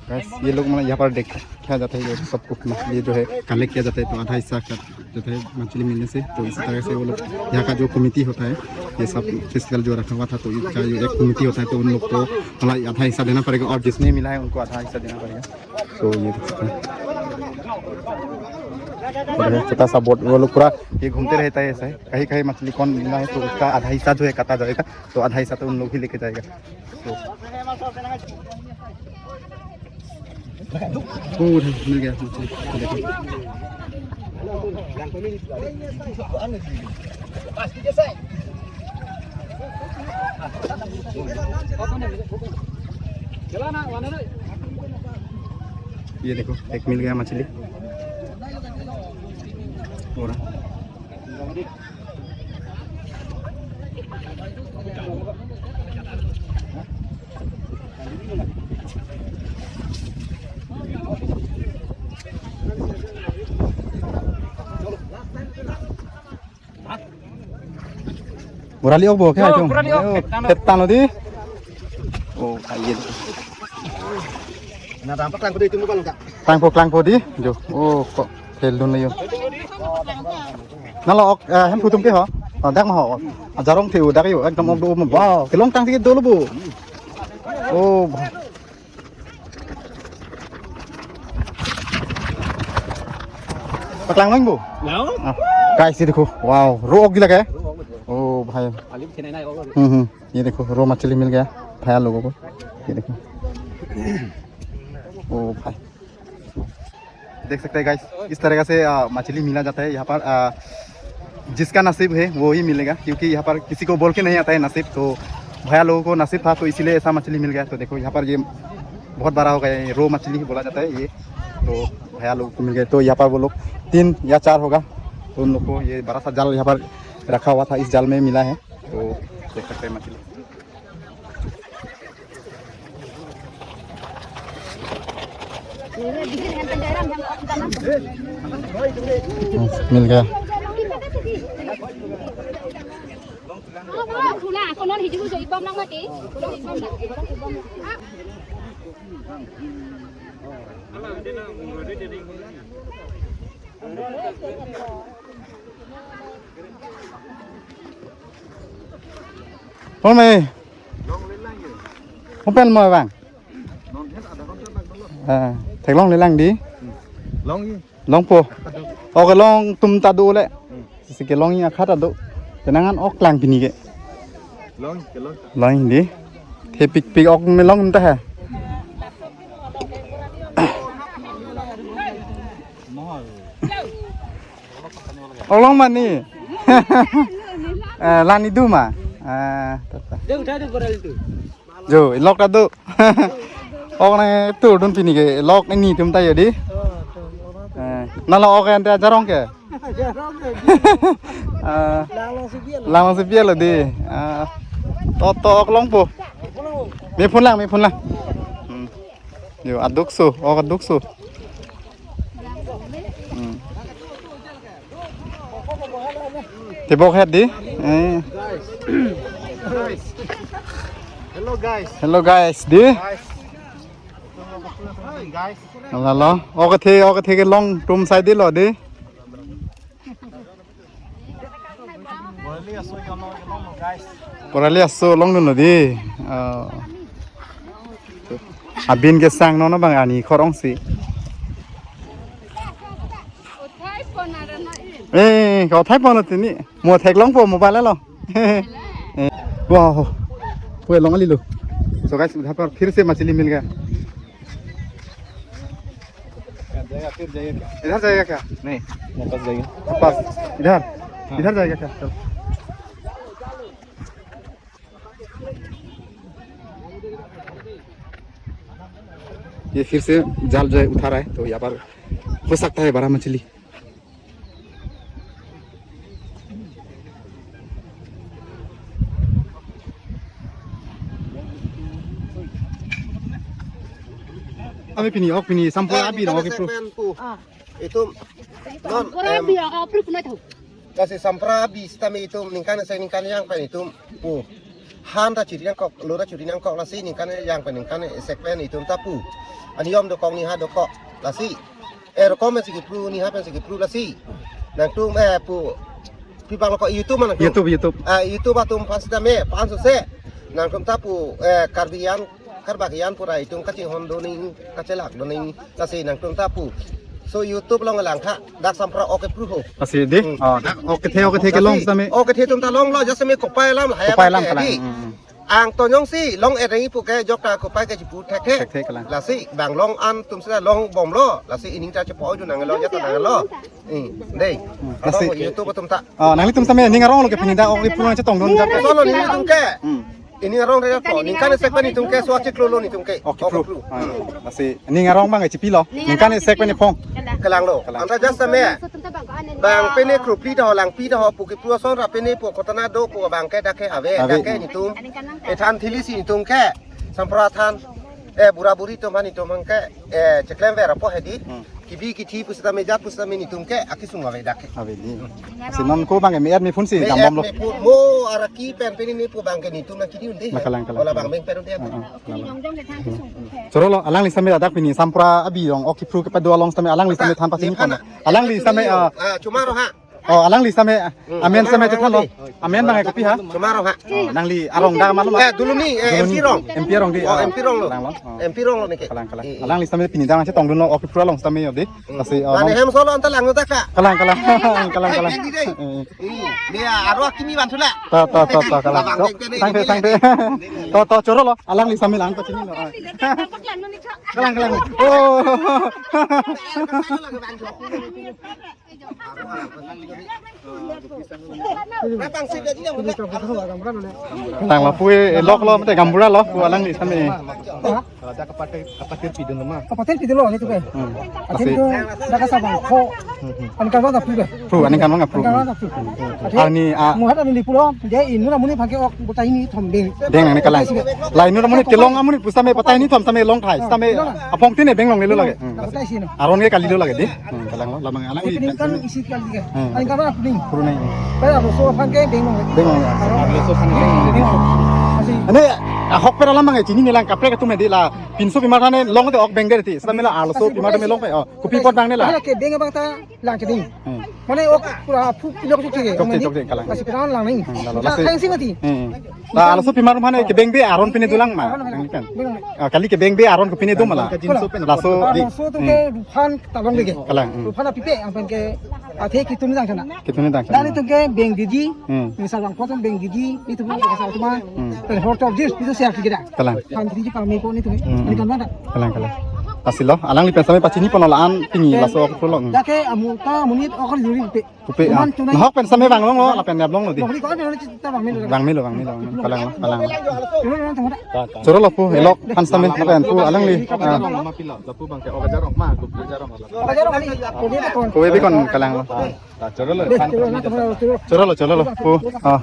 गाइस, ये लोग मतलब यहाँ पर देखा जाता है, ये सब कुछ मछली जो है कलेक्ट किया जाता है, तो आधा हिस्सा का जो है मछली मिलने से, तो इसी तरह से वो लोग यहाँ का जो कमेटी होता है, ये सब फेस्टिवल जो रखा हुआ था, तो इसका जो एक कमेटी होता है, तो उन लोग को मतलब आधा हिस्सा देना पड़ेगा और जिसने मिला है उनको आधा हिस्सा देना पड़ेगा। तो ये देख सकते हैं, ये है छोटा सा बोट, वो लोग पूरा ये घूमते रहता है ऐसा है, कहीं कहीं मछली कौन मिला है तो उसका आधा हिस्सा जो है काटा जाएगा, तो आधा हिस्सा तो उन लोग ही लेके जाएगा। तो ओ, उधर मिल गया मछली, ये देखो। ये देखो, एक मिल गया मछली। और Murali ok bo, kya? Yo, ayo, murali ok, phet tan lo. Phet tan lo di. Oh, aye. Na, tangpo klangpo di, tunggu bang, Kak. Tangpo klangpo di. Jo. Oh, kok phel dun lo yo. Nalo ok, eh, hem phutum ke ho. Oh, dak ma ho. Ajarong the-u dak yo, ekdom ok do mo. Wow, kelongtang si do lo bo. Oh. Paklang mang bo? Lao? Ah, guys, ये देखो, wow, ro ok gila ke? ओ भाई। Alim kena na, oh. हम्म, हम्म, ये देखो, रो मछली मिल गया भैया लोगों को। ये देखो, ओ भाई, देख सकते हैं गाइस, इस तरह से, आ, मछली मिला जाता है यहाँ पर। आ, जिसका नसीब है वो ही मिलेगा, क्योंकि यहाँ पर किसी को बोल के नहीं आता है नसीब। तो भैया लोगों को नसीब था, तो इसीलिए ऐसा मछली मिल गया। तो देखो, यहाँ पर ये बहुत बड़ा होगा, ये रो मछली बोला जाता है ये। तो भैया लोगों को मिल गए, तो यहाँ पर वो लोग तीन या चार होगा, तो उन लोग को ये बड़ा सा जाल यहाँ पर रखा हुआ था, इस जाल में मिला है। तो देख सकते हैं मछली। मिल गया। Home. Home pen mo bang. Ah, theklonglelang di. Long i. Longpo. Ok, long tum ta do le. Hmm. Si kelong i akhat ta do. Tenang an ok lang pini ke. Long, kelong. Long di. Thepikpik ok me long ta ha. Mohor. Olong mani. Eh, lani duma. Ah, tata. Dia udah ada barang itu. Jo, ilok ta do. Ok ne tur dun pini ke, ilok ini tum ta yo di. Eh, nalo ok ante ajarong ke. Ah, lang lang si biar lo di. Ah, to to ok longpo. Me phone lang, me phone lang. Hmm. Yo, aduk so, ok aduk so. Hmm. Tebok het di. Eh. Hello guys. Hello guys, di. Guys. Hi guys. Hello. Ok kethe, ok kethe kelong atum sai di lo di. Korali aso longdunlo di. Ah. Abin kesang non abang ani khorong si. Eh, kau thai pon lo tini. Mo theklongpo mobile lo. Eh. Wow. Puve long kali lo. So guys, udhar par phir se machli mil gaya. जाएगा, फिर जाएगा क्या? इधर जाएगा क्या? नहीं, वापस जाएगा। वापस? इधर? हाँ। इधर जाएगा क्या? चल। ये फिर से जाल जो है उठा रहा है, तो यहाँ पर हो सकता है बड़ा मछली। Kami pini, ok pini, Sampra abi dong, ok, bro. Itum non, Sampra em, abi, ah, proof na tho. Lasi Sampra abi sitame itum ningkan se ningkan yang pen itum pu. Han ta chiri nangkok, lo ta chiri nangkok, lasi ningkan yang pen ningkan isek pen itum ta pu. Aniyom dokok niha dokok. Lasi, eh, rokom si kipru niha pen si kipru lasi. Nangtum, eh, pu. Pi bang lo ko YouTube mana nangtum? YouTube, YouTube. Ah, YouTube atum aphan sitame, aphan sose. Nangtum ta pu, eh, Karbi an, Karbak an pura itum kachinghon doning, kachelak doning, lasi nangtum ta pu. So YouTube along lang tha, dak Sampra ok kepru ho. Lasi di? Hmm. Oh, dak ok kethe, ok kethe kelong sitame. Ok kethe atum ta longlo, just me kopai alam, lahai kopai alam ke kalang. Di. Hmm. Ang tonyong si long ereng ipu ke jok ta kopai ke chipu thek thek. Thek thek kalang. Lasi bang long an atum sita long bomlo. Lasi ining ta chepo ju nanglo, jata nanglo. Eh, dei. Hmm, lasi. Arong YouTube atum ta. Ah, nanglitum sitame ning arong lo ke pini dak ok kepru nangchetongdun jat. Solo nelitum ke. Hmm. Ining arong re to. Ningkan isek pen itum ke so achiklo lo nitum ke. Ok kepru. Ok kepru. Ah, lasi ning arong bang chipi lo. Ningkan isek pen iphong. Kalanglo. Kalang. Anta just sitame. Bang pine kru pi ta ho lang pi ta ho pu kepru ason ra pine pu kotana do pu bang ke dak ke ave, ave. Dak ke nitum. Ethan thili si nitum ke. Sampra than. Eh, bura buri atum aphan itum ke, eh, cheklem ver apo hedi. Hmm. Kibi kithi pusitame jat pusitame nitum ke akisung ave dak ke. Ave di. Lasi non ko bang me er me phun si dam bomlo. Me er me phun mo araki pen pen ni pu bang ke nitum na kidi unde. Na kalang, kalang. Ola bang beng per unde. Ah, ah, kalang. Choro lo, alangli sitame dak pini Sampra abi dong ok kepru kepado along sitame alangli sitame than pachini pon. Alangli sitame, ah, ah, chomar ha. Oh, alangli sitame, hmm, amen sitame chethan lo. Amen bang kopi ha? Chomar ha. Oh, nangli arong dak malum. Eh, Duluni, eh, Duluni. M P arong. M P arong di. Oh, ah, M P arong lo. Kalang lo. Oh. M P arong lo neke. Kalang, kalang. Eh, eh. Alangli sitame pini dak nangchetongdunlo ok kepru along sitame yo di. Hmm. Lasi, oh, nang hem solo anta lang udah ka. Kalang, kalang. Kalang, kalang. Eh, eh, eh. Hmm. Dia arwah kimi bantu la. To, to, to, to, kalang. Abang, to, thank you, thank you. To, to, choro lo. Alangli sitame lang pachini lo. Kalang, kalang. Oh. Kalang lo pu e lok lo mate gaonbura lo pu alangli sitame. Ada kapatir, kapatir pidun ma. Kapatir pidun lo nitum ke. Hmm. Atin pasti. Tu dak kasa bang ko. Hmm, hmm. Aningkan bang ta pru ke. Pru, aningkan bang pru. Aningkan bang ta pru. Hmm, hmm. Arni a. Muhat arni pulo, dia inut amonit aphan ke ok bota hini thom deng. Deng nang kalang. La inut amonit kelong amonit pusitame bota hini thom sitame long thai. Sitame apong tin e beng longlelo lage. Hmm, bota isi no. Aron ke kalilo lage di. Hmm, kalang lo, labang alang. Ini kan isi kali ke. Hmm. Aningkan bang pru. Pru nang. Pada arloso aphan ke beng long. Beng long. Arloso aphan ke beng long. Beng long. Masih. Ane ahok pera labang e chini nelang kaprek atum e di la. Pinso pimar thane long te ok beng de ti. Sitame la arloso pimar tame long pe. Oh, kopi apot bang ne la. Hala ke beng abang ta lang keding. Hmm. Mane ok pura phu ilok chok chok. Chok chok, chok chok, kalang. Lasi pran lang ning. Hmm, lalo, lasi. Kalang sing mati. Hmm. La arloso pimar mane kebeng be aron pine dolang ma. Aron pine. Nang kan. Beng. Ah, kali kebeng be aron ke pine do ma la. Laso di. Laso atum ke, hmm, Ruphan ta long de ke. Kalang, hmm. Ruphan apipe ang pen ke athe kitun dang sana. Kitun dang sana. Dan itum ke beng didi. Hmm. Misal bang kosong beng didi, itum ke kasar cuma. Hmm. Pen hortor jis, itu siap kita. Kalang. Phan three G pame ko nitum. Hmm. Aningkan bang ta. Kalang, kalang. Lasi lo, alangli pen sitame pachini pon lo la-an pini laso ok kepru lo. Hmm. Dak ke amu ta amonit ok juri pe. Pupe, ah. Nahok pen sitame bang longlo, lapen nep longlo di. Bang melo, bang melo. Kalang lo, kalang lo. Choro lo pu, e lok aphan sitame, lapen pu alangli. Ah. Kopi bikon, kalang lo. Choro lo, choro lo, pu. Ah.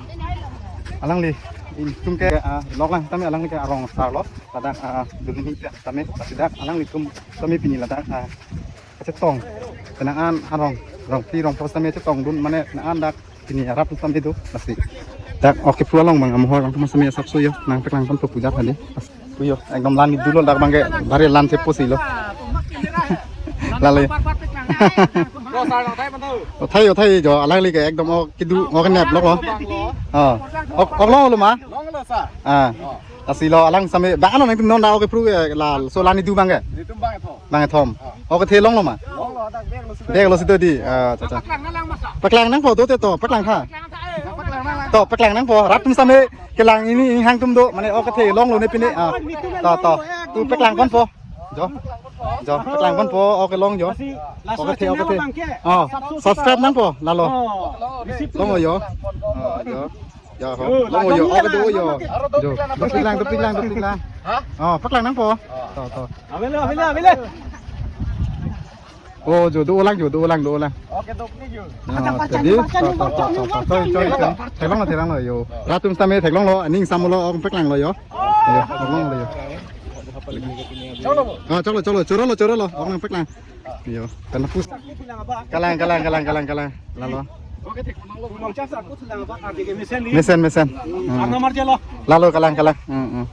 Alangli. Ingtum ke, ah, lok lang tame alanglike arong asar lo. Ladak, ah, dulini tame, ladak alanglitum tame pini ladak, ah, kachetong. Penang an arong, rongpi rongpo tame chetongdun mane penang an dak pini arap tame do lasi. Dak oke pu along bang amohor alangtum tame asapso jo nangpaklang ponpo puja tadi. Uyo, ekdom lan idulo dak bangke bare lan chepo si lo. Lale. Othai, othai jo alanglike ekdom ok kedo ok nep lo ko. Oh. Ok, ok longlo ma? Longlo sa. Ah. Oh. Lasi lo alang tame bang ano nangtum non dak oke pu, eh, laso lan idu bangke. Itum bang ethom. Bang ethom. Oh. Oke the longlo ma? Longlo dak bag lo si. Bag lo si do di. Ah, cha cha. Paklang nangpo do te to, paklang tha. Paklang nanglang. To, paklang nangpo. Rat atum tame kelang ini inghang atum do, mane oke the longlo ne pine. Ah. To, to. Tu paklang ponpo. Jo. Jo, paklang ponpo, oke long jo. Oke the, oke the. Oh, subscribe nangpo, lalo. Longlo jo. Oh, jo. Jo, ho. Longlo jo, oke do jo. Jo. Dopik lang, dopik lang, dopik lang. Oh, paklang nangpo. To, to. Avelo, avelo, avelo. Oh, jo, dolang jo, dolang, dolang. Oke, dopik jo. Ah, jadi, to, to, to, to, to, to, to. Theklonglo, theklonglo jo. Rat atum tame theklonglo, aning samlo, ok paklanglo jo. Jo, theklonglo jo. Ah, cholo, cholo, chorolo, chorolo, ok nangpaklang. Jo, kana pus. Kalang, kalang, kalang, kalang, kalang. Lalo. Mesen, mesen. Hmm. Lalo kalang, kalang. Hmm, hmm.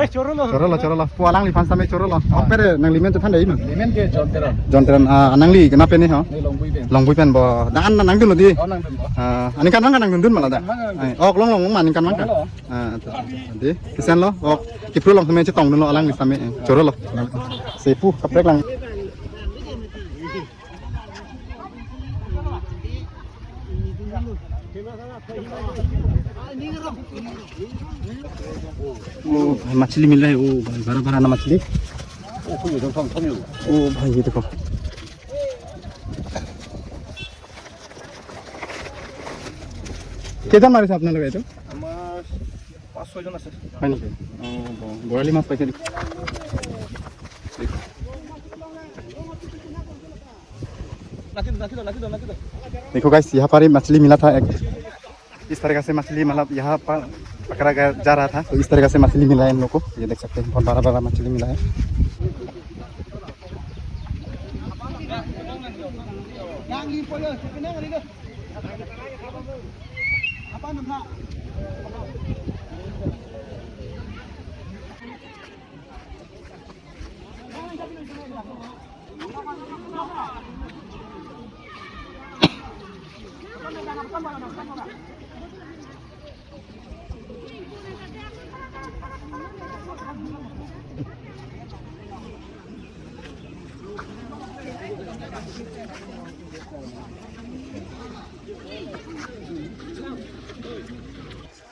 Chorolo, chorolo. Pu alangliphan tame chorolo. Oke, nangli men tu than dei ma? Limen ke John Teron. John Teron, ah, nangli kena pen ni ho? Ni Longbui pen. Longbui pen bo. Dak an nangdunlo di. Oh, nangdunlo. Ah, aningkan bang nangdundun ma ladak. Nangdun. Ai, ok longlo ma aningkan bang. Longlo. Ah, to. Di, kesen lo. Ok, kepru along tame chetongdunlo alangli tame, eh, chorolo. Sepu kaprek lang. ओ भाई, मछली मिल रहा है। ओ भाई, बड़ा बड़ा ना मछली। ओ भाई, ये देखो। কেইজন মাৰিছে আপোনালোকে এইটো? আমাৰ পাঁচ ছয়জন আছে। হয় নেকি? অ, ব-, বৰালি মাছ পাইছে নেকি? देखो गाइस, यहाँ पर ही मछली मिला था एक। इस तरीके से मछली, मतलब, यहाँ पर पकड़ा गया, जा रहा था, तो इस तरीके से मछली मिला है हम लोग को। ये देख सकते हैं, बहुत बड़ा बड़ा मछली मिला है।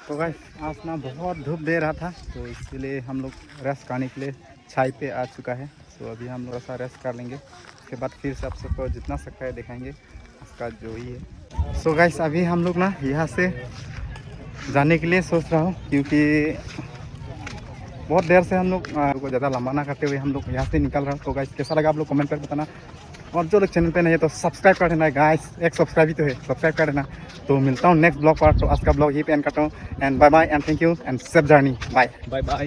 तो गाइस, आज ना बहुत धूप दे रहा था, तो इसके लिए हम लोग रेस्ट करने के लिए छाई पे आ चुका है। तो अभी हम लोग थोड़ा सा रेस्ट कर लेंगे, उसके बाद फिर से आप सबको जितना सकता है दिखाएंगे, उसका जो ही है। सो गाइस, अभी हम लोग ना यहाँ से जाने के लिए सोच रहा हूँ, क्योंकि बहुत देर से हम लोग, आ, को ज़्यादा लंबा ना करते हुए हम लोग यहाँ से निकल रहा हूँ। तो गाइस, कैसा लगा आप लोग कमेंट करके बताना, और जो लोग चैनल पे नए हैं तो सब्सक्राइब कर देना गाइस, एक सब्सक्राइब ही तो है, सब्सक्राइब कर देना। तो मिलता हूँ नेक्स्ट ब्लॉग पर। तो आज का ब्लॉग यहीं पे एंड करता हूँ, and bye bye and thank you and safe journey, bye। Bye bye.